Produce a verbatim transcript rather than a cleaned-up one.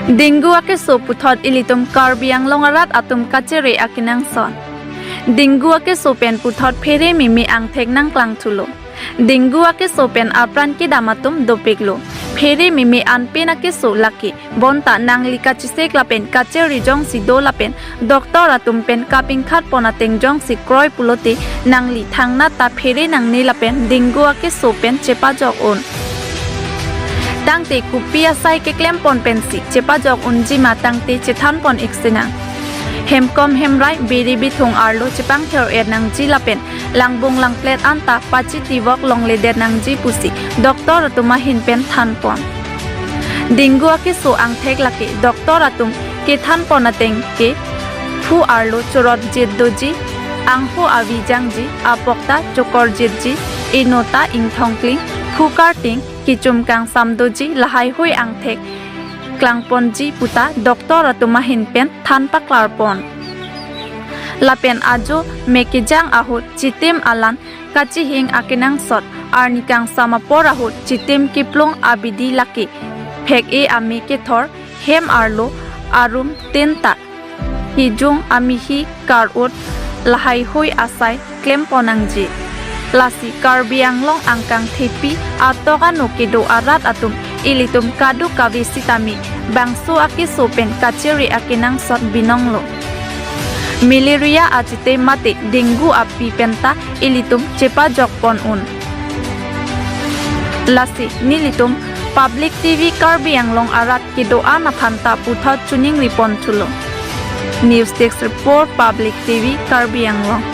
Dengue akeso puthot ilitum Karbi Anglong arat atum kachere akenangsot. Dengue akeso pen puthot phere meme angthek nangklang thulo. Dengue akeso pen apran kedam atum dopiklo. Phere meme anpen akeso lake. Bonta nangli kachesek lapen kachere jongsi do lapen doctor atum pen kapingkhat pon ateng jongsi kroi pulote nangli thangnat ta phere nangne lapen dengue akeso pen chepajok un. Tangte kopi asai keklem pon pensi chepajok unji ma tangte chethan pon ik sinang. Hemkom hemrai biri bithung arlo chepangther et nangji lapen langbung langplet anta pachi tivok longledet nangji pusi doctor atum ahin pen than pon. Dengue akeso angthek lake doctor atum kethan pon ateng ke phu arlo chorot jet doji, angho avi jangji, apok ta chokor jetji, eno ta ingthong kling, phu karting, kechum kangsam doji, lahai hui angthek klang ponji puta doctor atum ahin pen than paklar pon. Lapen ajo me kejang ahut chitim alan kachihing akenangsot arni kangsam apor ahut chitim kiplung abidi lake phek-e ame kethor hem arlo arum tinta hijung amihi kar-ut lahai hui asai klem pon nangji. Lasi Karbi Anglong angkang thepi atok ano kedo arat atum ilitum kadokave sitame bangso akeso pen kachere akenangsot binonglo. Malaria achite mate dengue api penta ilitum chepajok pon un. Lasi nelitum Public T V Karbi Anglong arat kedo-an aphan ta puthot choningri pon thulo. News Desk Report, Public T V Karbi Anglong.